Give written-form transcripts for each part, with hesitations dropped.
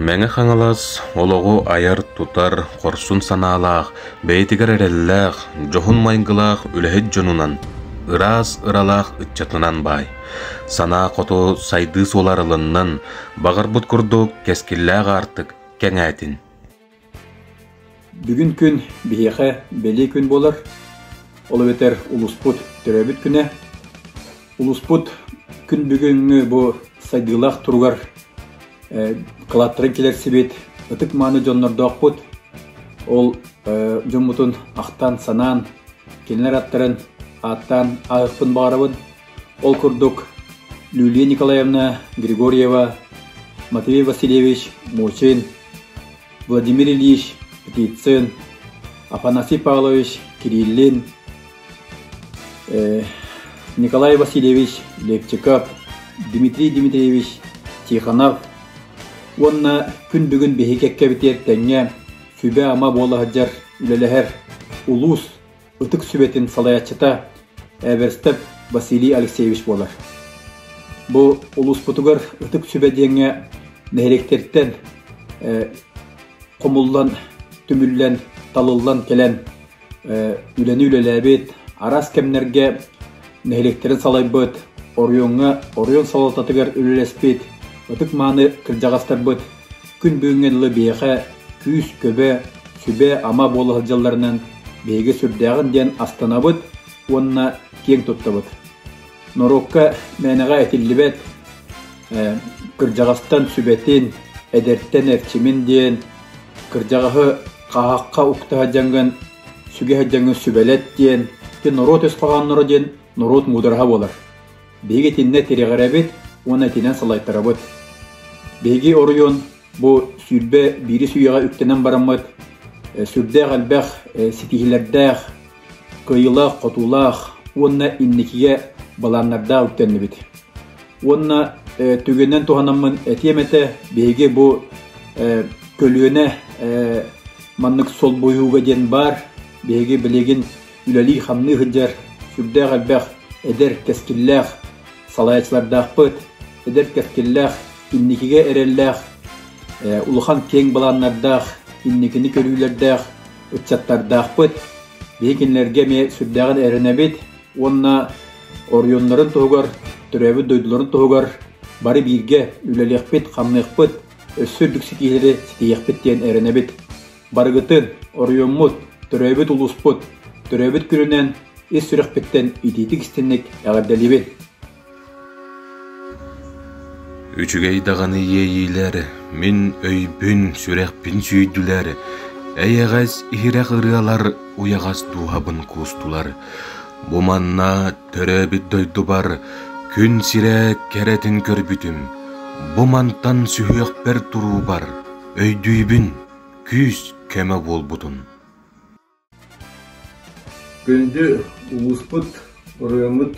Мэҥэ Хаҥалас олоҕу айар-тутар, хорсун санаалаах, бэйэтигэр эрэллээх, дьоһун майгылаах үлэһит дьонунан, ыраас ыралаах ыччатынан баай. Санаа хоту сайдыы суола арылыннын, баҕарбыт курдук кэскиллээх аартык кэҥээтин. Бүгүн күн биһиэхэ бэлиэ күн буолар. Ол эбэтэр улууспут төрөөбүт күнэ. Улууспут күн бүгүҥҥү бу сайдыылаах туругар кылааттарын килэрсибит ытык-мааны дьоннордоохпут. Ол дьоммутун ахтан-санаан, кинилэр аттарын ааттаан ааһыахпын баҕарабын. Ол курдук Люлия Николаевна Григорьева, Матвей Васильевич Мучин, Владимир Ильич Птицын, Афанасий Павлович Кириллин, Николай Васильевич Лепчиков, Дмитрий Дмитриевич Тихонов уонна күн бүгүн биһиги кэккэбитигэр тэҥҥэ сүбэ-ама буола сылдьар үлэлэһэр улуус Ытык сүбэтин салайааччыта Эверстов Василий Алексеевич буолар. Бу улууспутугар Ытык сүбэ диэҥҥэ нэһилиэктэртэн хомуллан, түмүллэн, талыллан кэлэн үлэни үлэлээбит, араас кэмнэргэ нэһилиэктэрин салайбыт, оройуоҥҥа оройуон салалтатыгар үлэлэспит ытык-мааны кырдьаҕастарбыт күн бүгүҥҥэ дылы биһиэхэ күүс-көбө, сүбэ-ама буола сылдьалларынан биһиги сүрдээҕин диэн астынабыт уонна киэҥ туттабыт. Норуокка мээнэҕэ этиллибэт кырдьаҕастан сүбэтин, эдэртэн эрчимин диэн кырдьаҕаһы хааһахха укта сылдьаҥҥын, сүгэ сылдьаҥҥын сүбэлэт диэн, ити норуот өс хоһоонноро диэн норуот муудараһа буолар. Биһиги итиннэ тирэҕирэбит уонна итинэн салайтарабыт. Биһиги оройуон бу 21 үйэҕэ үктэнэн бараммыт сүрдээх элбэх ситиһиилэрдээх, кыайыылаах-хотуулаах уонна инникигэ былааннардаах үктэннибит. Уонна түгэнинэн туһанаммын этиэм этэ, биһиги бу көлүөнэ маннык солбуйууга диэн баар, биһиги билигин үлэлии-хамныы сылдьар сүрдээх элбэх эдэр кэскиллээх салайааччылардаахпыт, эдэр кэскиллээх, инникигэ эрэллээх, улахан киэҥ былааннардаах, инникини көрүүлэрдээх ыччаттардаахпыт. Биһи кинилэргэ эмиэ сүрдээҕин эрэнэбит уонна оройуоннарын туһугар, төрөөбүт дойдуларын туһугар бары бииргэ үлэлиэхпит, хамныахпыт, өссө үрдүк ситиһиилэри ситиһиэхпит диэн эрэнэбит. Барыгытын, оройуоммут, төрөөбүт улууспут, төрөөбүт күнүнэн ис сүрэхпиттэн итиитик-истинник эҕэрдэлиибин! Үчүгэй даҕаны иэйиилэр мин өйбүн, сүрэхпин сүүйдүлэр, эйэҕэс иһирэх ырыалар уйаҕас дууһабын куустулар. Бу манна төрөөбүт дойдубар күн сирэ кэрэтин көрбүтүм, бу мантан сүһүөхпэр туруубар өйдүүбүн күүс көмө буолбутун. Күндү улууспут, оройуоммут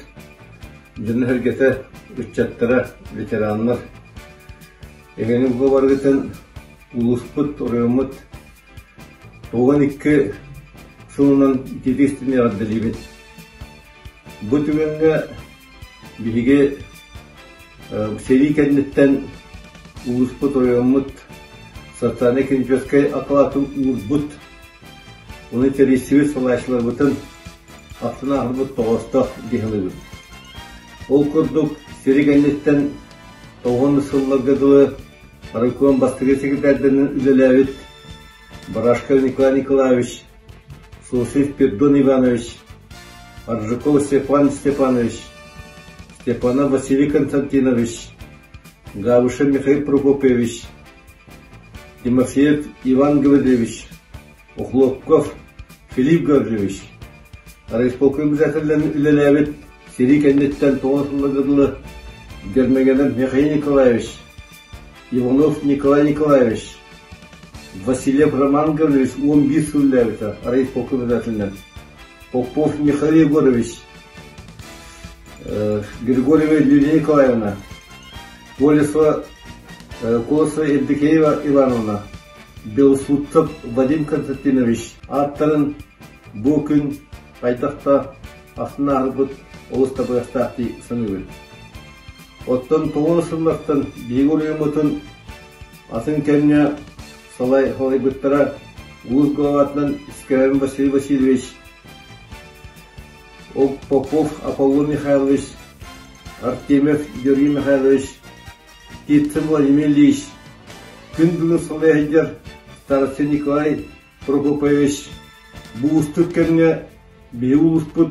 дьоно-сэргэтэ, ыччаттара, ветераннар! Эһигини бу барыгытын улууспут, оройуоммут 92 сылынан итиитик-истиҥник эҕэрдэлиибит. Бу түгэҥҥэ Биһиги сэрии кэнниттэн улууспут, оройуоммут социальнай-экономическай акылаатын уурбут, ону тэрийсибит салайааччыларбытын ахтан ааһарбыт тоҕоостоох дии саныыбын. Ол курдук, сэрии кэнниттэн тоҕуон сылларга дылы райком бастакы секретарьдарынан үлэлээбит Барашков Николай Николаевич, Сосев Пердон Иванович, Аржаков Степан Степанович, Степанов Василий Константинович, Габышев Михаил Прокопьевич, Тимофеев Иван Гаврильевич, Охлопков Филипп Гаврильевич, райисполком председателинэн үлэлээбит сэрии кэнниттэн тоҕус сылларга дылы Гермогенов Михаил Николаевич, Иванов Николай Николаевич, Васильев Роман Гаврильевич 11 сыл үлэлээбитэ райисполком председателинэн, Попов Михаил Егорович, Григорьева Лилия Николаевна, Колесова, Колосова Евдокеева Ивановна, Белосудцев Вадим Константинович ааттарын бу күн хайдах да ахтын ааһарбыт олус табыгастаах дии саныыбын. Оттон тоҕус сыллартан биһиги оройуоммутун. Атын кэмҥэ салайбыттара улуус главатынан Скрябин Василий Васильевич, Попов Аполлон Михайлович, Артемьев Георгий Михайлович, Птицын Владимир Ильич, күн бүгүн салайа сылдьар староста Николай Прокопьевич бу уустук кэмҥэ биһи улууспут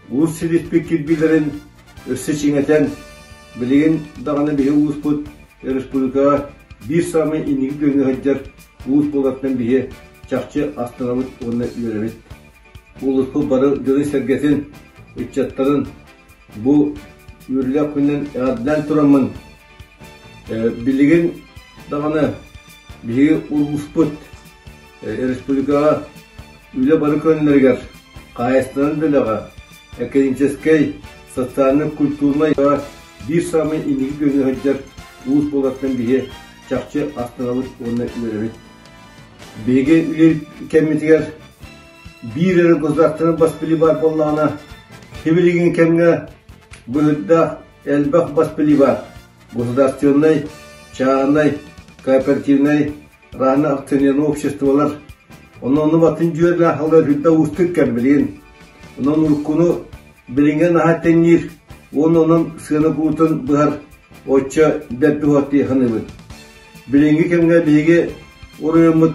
улуус силиспит кирбиилэрин өссө чиҥэтэн, билигин даҕаны биһи улууспут республикаҕа биир саамай инники күөҥҥэ сылдьар улуус буолартан биһи чахчы астынабыт уонна үөрэбит. Улууспут бары дьонун-сэргэтин, ыччаттарын бу үөрүүлээх күнүнэн эҕэрдэлээн тураммын, билигин даҕаны биһиги улууспут республикаҕа үлэ бары көрүҥнэригэр хаһаайыстыбанан да үлэҕэ, экономическай, социальнай-культурнай биир саамай инники күөҥҥэ сылдьар улуус буолартан биһи чахчы астынабыт уонна үөрэбит. Биһиги үлэ кэммитигэр биир эрэ государственнай бас билии баар буоллаҕына, сибилигин кэмҥэ быһыйдаах элбэх бас билии баар. Государственнай, чааһынай, кооперативнай, рано акционернай обществолар. Онон ону батын дьүөрэлээх халлар үрдэ уустук кэм билигин. Онон уруккуну билиҥҥэ наһаа тэҥниир уонна онон сыана куутун быһар оччо бэрт туһаттыы саныыбын. Билиҥҥи кэмҥэ биһиги оройуоммут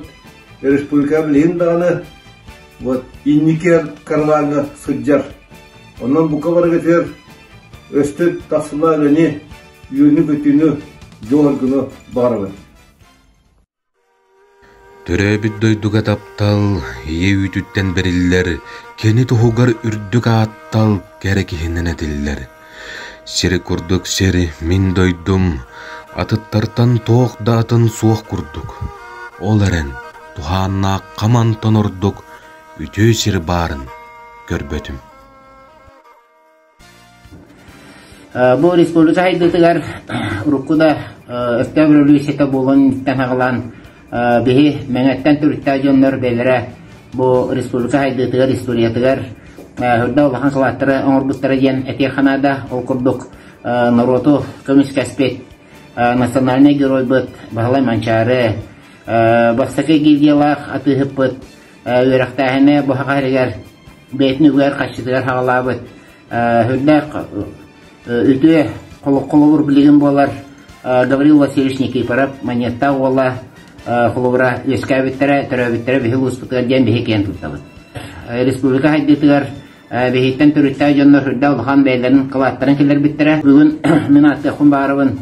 республика билигин даҕаны вот инники караваҥҥа сылдьар. Онон бука барыгытыгар өстө тахсыла үлэни, үөрүүнү-көтүүнү, дьол-соргуну баҕарабын. Төрөөбүт дойдуга таптал ийэ үүтүттэн бэриллэр, кини туһугар үрдүк ааттал кэрэ киһинэн этиллэр. Сир курдук сир мин дойдум, атыттартан туох да атын суох курдук. Ол эрэн туһааннаахха мантан ордук үтүө сир баарын көрбөтүм. Бу республика сайдыытыгар урукку да Өктөөп революцията буолуон аҕалаан биһи Мэҥэттэн төрүттээх дьоннор бэйэлэрэ бу республика сайдыытыгар, историятыгар үрдэ улахан кылааттары оҥорбуттара диэн этиэххэ наада. Ол курдук норуоту көмүскэспит национальнай геройбут Баһылай Манчаары, бастакы гильдиялаах атыыһыппыт үөрэхтээһини бу саха сиригэр бэйэтин үгэр харчытыгар хаҕалаабыт үрдээх үтүө холобур билигин буолар Гаврил Васильевич Никифоров Манньыаттаах уола холобура үөскээбиттэрэ, төрөөбүттэрэ биһи улууспутугар диэн биһи киэн туттабыт. Республика сайдыытыгар биһиттэн төрүттээх дьоннор үрдээх улахан бэйэлэрин кылааттарын киллэрбиттэрэ. Бүгүн мин ааттыахпын баарыбын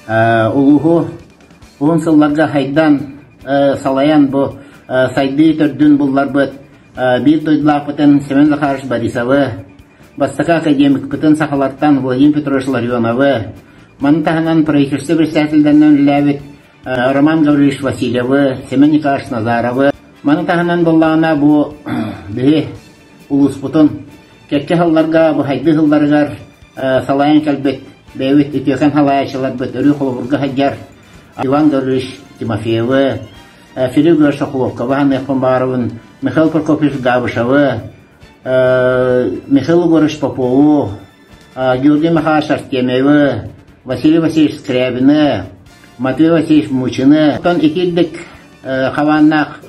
улууһу уһун сылларга хайдан салайан бу сайдыы төрдүн булларбыт биир дойдулаахпытын Семен Захарович Борисовы, бастакы академикпытын сахалартан Владимир Петрович Ларионовы, маны таһынан правительство председателлэринэн үлэлээбит Роман Гаврильевич Васильевы, Семен Николаевич Назаровы, маны таһынан буоллаҕына бу биһи улууспутун кэккэ сылларга бу сайдыы сылларыгар салайан кэлбит бэйэбит үтүөкэн салайааччыларбыт өрүү холобурга сылдьар Иван Гаврильевич Тимофеевы, Филипп Гаврильевич Соколовкабы саныахпын баҕарабын, Михаил Прокопьевич Габышевы, Михаил Егорович Попову, Георгий Михайлович Артемьевы, Василий Васильевич Скрябины, Матвей Васильевич Мучины. Оттон итирдик хабааннаах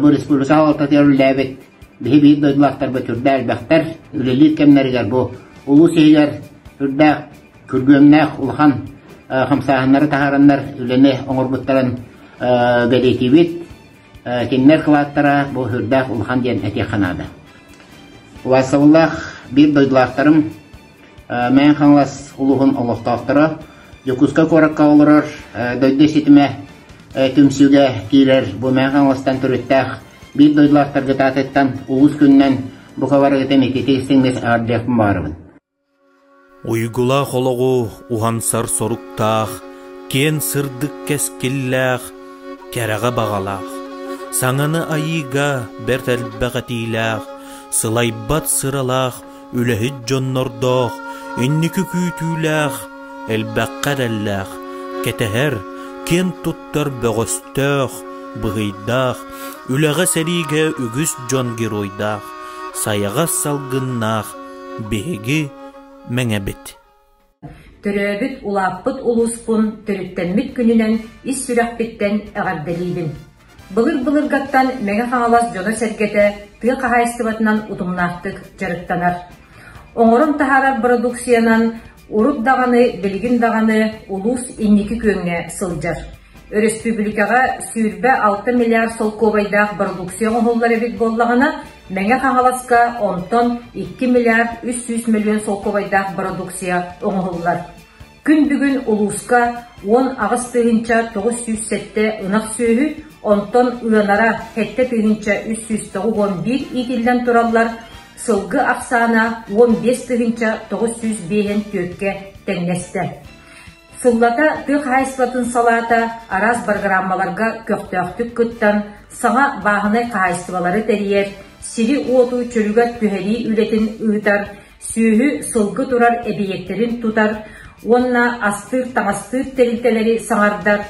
бу республика салалтатыгар үлэлээбит биһи биир дойдулаахтарбыт үрдээх элбэхтэр үлэлиир кэмнэригэр бу улуус иһигэр үрдээх күргүөмнээх улахан хамсааһыннары таһаараннар үлэни оҥорбуттарын бэлиэтиибит. Кинилэр кылааттара бу үрдээх улахан диэн этиэххэ наада. Убаастабыллаах биир дойдулаахтарым Мэҥэ Хаҥалас улууһун олохтоохторо Дьокуускай куоракка олорор дойду ситимэ түмсүүгэ киирэр бу Мэҥэ Хаҥаластан төрүттээх биир дойдулаахтаргыт аатыттан улуус күнүнэн бука барыгытын ититик истиҥник эҕэрдиэхпин баҕарабын. Уйгулаах олоҕу уһансар соруктаах, киэн сырдык кэскиллээх, кэрэҕэ баҕалаах, саҥаны айыыга бэрт элбэх этиилээх, сылайбат сыралаах үлэһит дьоннордоох, инники күүтүүлээх, элбэххэ эрэллээх, кэтэһэр, киэн туттар бөҕөстөөх, быһыйдаах, үлэҕэ-сэриигэ үгүс дьон геройдаах, сайаҕас салгыннаах биһиги Мэҥэбит. Төрөөбүт, улааппыт улууспун төрүттэммит күнүнэн ис сүрэхпиттэн эҕэрдэлиибин. Былыр-былыргаттан Мэҥэ Хаҥалас дьоно-сэргэтэ тыа хаһаайыстыбатынан утумнаахтык дьарыктанар. Оҥорон таһаарар бородууксуйанан урут даҕаны, билигин даҕаны улуус инники күөҥҥэ сылдьар. Өрөспүүбүлүкэҕэ 26 миллиард солкуобайдаах бородууксуйа оҥоһуллар эбит буоллаҕына, Мэҥэ Хаҥаласка онтон 2 миллиард 300 миллион солкуобайдаах бородууксуйа оҥоһуллар. Күн бүгүн улууска 18 907 ынах сүөһү, онтон ыанара 7391 иитиллэн тураллар, сылгы ахсаана 15 954-кэ тэҥнэстэ. Сыллата тыа хаһаайыстыбатын салаата араас программаларга көхтөөхтүк кыттан, саҥа бааһынай хаһаайыстыбалары тэрийэр, сири-уоту чөлүгэр түһэрии үлэтин ыытар, сүөһү, сылгы турар эбийиэктэрин тутар уонна астыыр-таҥастыыр тэрилтэлэри саҥардар,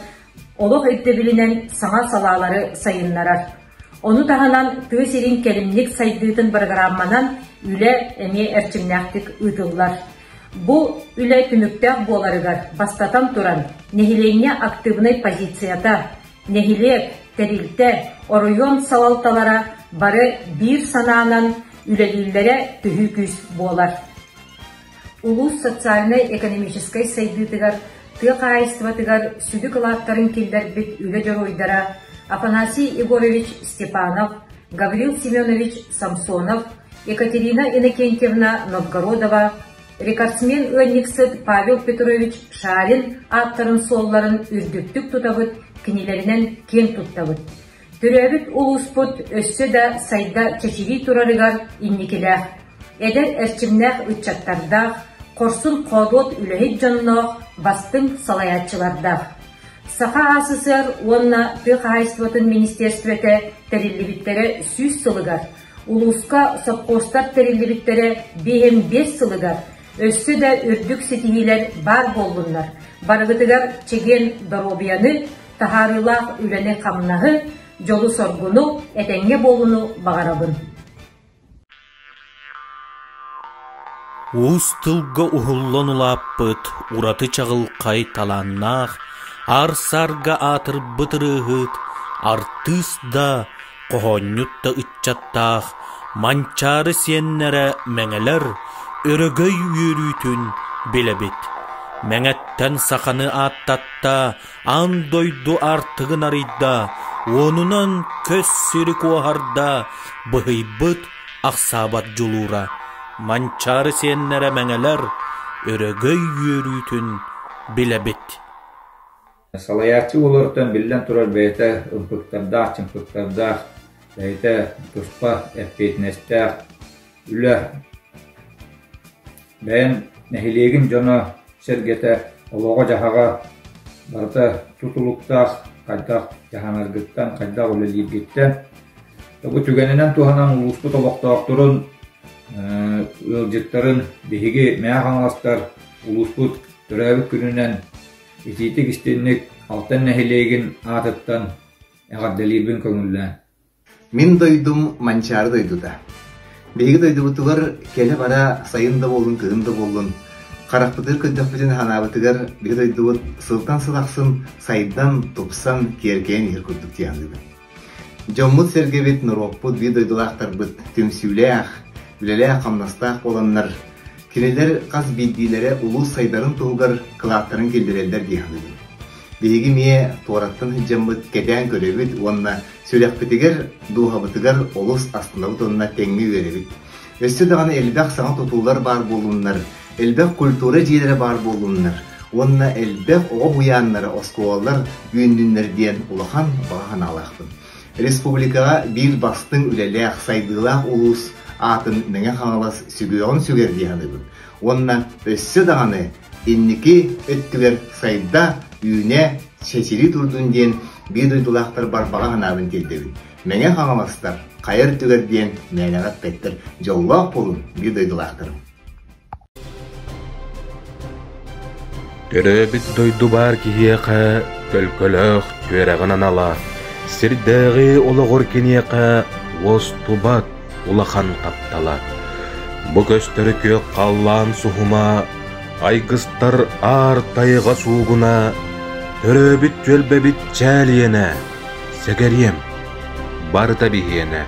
олох ирдэбилинэн саҥа салаалары сайыннарар. Ону таһынан тыа сирин кэлимник сайдыытын программанан үлэ эмиэ эрчимнээхтик ыытыллар. Бу үлэ түмүктээх буоларыгар, бастатан туран, нэһилиэнньэ актыыбынай позицията, нэһилиэк, тэрилтэ, оройуон салалталара бары биир санаанан үлэлииллэрэ төһүү күүс буолар. Улуус социальнай-экономическай сайдыытыгар, тыа хаһаайыстыбатыгар сүдү кылааттарын киллэрбит үлэ дьоруойдара Афанасий Егорович Степанов, Гаврил Семенович Самсонов, Екатерина Иннокентьевна Новгородова, рекордсмен ыанньыксыт Павел Петрович Шарин ааттарын-суолларын үрдүктүк тутабыт, кинилэринэн киэн туттабыт. Төрөөбүт улууспут өссө да сайда чэчирии турарыгар инникилээх, эдэр эрчимнээх ыччаттардаах, хорсун-хоодуот үлэһит дьонноох, бастыҥ салайааччылардаах. Саха АССР уонна тыа хаһаайыстыбатын министиэристибэтэ тэриллибиттэрэ 100 сылыгар, улууска сопхуостар тэриллибиттэрэ 55 сылыгар өссө да үрдүк ситиһиилэр баар буоллуннар, барыгытыгар чэгиэн доруобуйаны, таһаарыылаах үлэни-хамнаһы, дьолу-соргуну, этэҥҥэ буолууну баҕарабын. Уус тылга уһуллан улааппыт ураты чаҕылхай талааннаах, аар-саарга аатырбыт ырыаһыт, артыыс да, хоһоонньут да ыччаттаах Манчаары сиэннэрэ мэҥэлэр өрөгөй үөрүүтүн билэбит. Мэҥэттэн саханы ааттатта, аан дойду аартыгын арыйда, уонунан көс сири куоһарда, быһыйбыт ахсаабат дьулуура. Манчаары сиэннэрэ мэҥэлэр өрөгөй үөрүүтүн билэбит. Салайааччы буоларыттан биллэн турар бэйэтэ ымпыктардаах, чымпыктардаах, бэйэтэ туспа эппиэтинэстээх үлэ. Бэйэм нэһилиэгин дьоно сэргэтэ олоҕо-дьаһаҕа барыта тутулуктаах, хайдах дьаһанаргыттан, хайдах үлэлииргиттэн. Бу түгэнинэн туһанан улууспут олохтоохторун, ыалдьыттарын биһиги Мэҥэ Хаҥаластар улууспут төрөөбүт күнүнэн итиитик-истинник Алтан нэһилиэгин аатыттан эҕэрдэлиирбин көҥүллээн. Мин дойдум Манчаары дойдута. Биһиги дойдубутугар кэлэ-бара сайын да буоллун, кыһын да буоллун, харахпытыгар көрдөхпүтүнэ санаабытыгар биһиги дойдубут сылтан сыл ахсын сайдан, тупсан, киэркэйэн иһэр курдук дии саныыбын. Дьоммут-сэргэбит, норуоппут, биир дойдулаахтарбыт түмсүүлээх, үлэлээх-хамнастаах буоланнар, кинилэр хас биирдиилэрэ улуус сайдарын туһугар кылааттарын киллэрэллэр дии саныыбын. Биһиги эмиэ туораттан сылдьаммыт кэтээн көрөбүт уонна сүрэхпитигэр, дууһабытыгар олус астынабыт уонна тэҥҥэ үөрэбит. Өссө даҕаны элбэх саҥа тутуулар баар буоллуннар, элбэх культура дьиэлэрэ баар буоллуннар уонна элбэх оҕо уһуйааннара, оскуолалар үүннүннэр диэн улахан баҕа санаалаахпын. Республикаҕа биир бастыҥ үлэлээх, сайдыылаах улуус аатын Мэҥэ Хаҥалас сүгүөҕүн сүгэр дии саныыбын. Уонна өссө даҕаны инники өттүгэр сайда, үүнэ, чэчирии турдун диэн биир дойдулаахтарбар баҕа санаабын тиэрдэбин. Мэҥэ Хаҥаластар хайа өртүгэр диэн мээнэҕэ эппэттэр. Дьоллоох буолун биир дойдулаахтарым. Төрөөбүт дойду баар киһиэхэ төлкөлөөх түөрэҕин анала, сирдээҕи олоҕор киниэхэ уостубат улахан таптала. Бу көстөрү күөх халлаан суһума. Айгыстар аар тайҕа суугуна, төрөөбүт түөлбэбит чээлиэнэ, сэгэриэм, барыта биһиэнэ.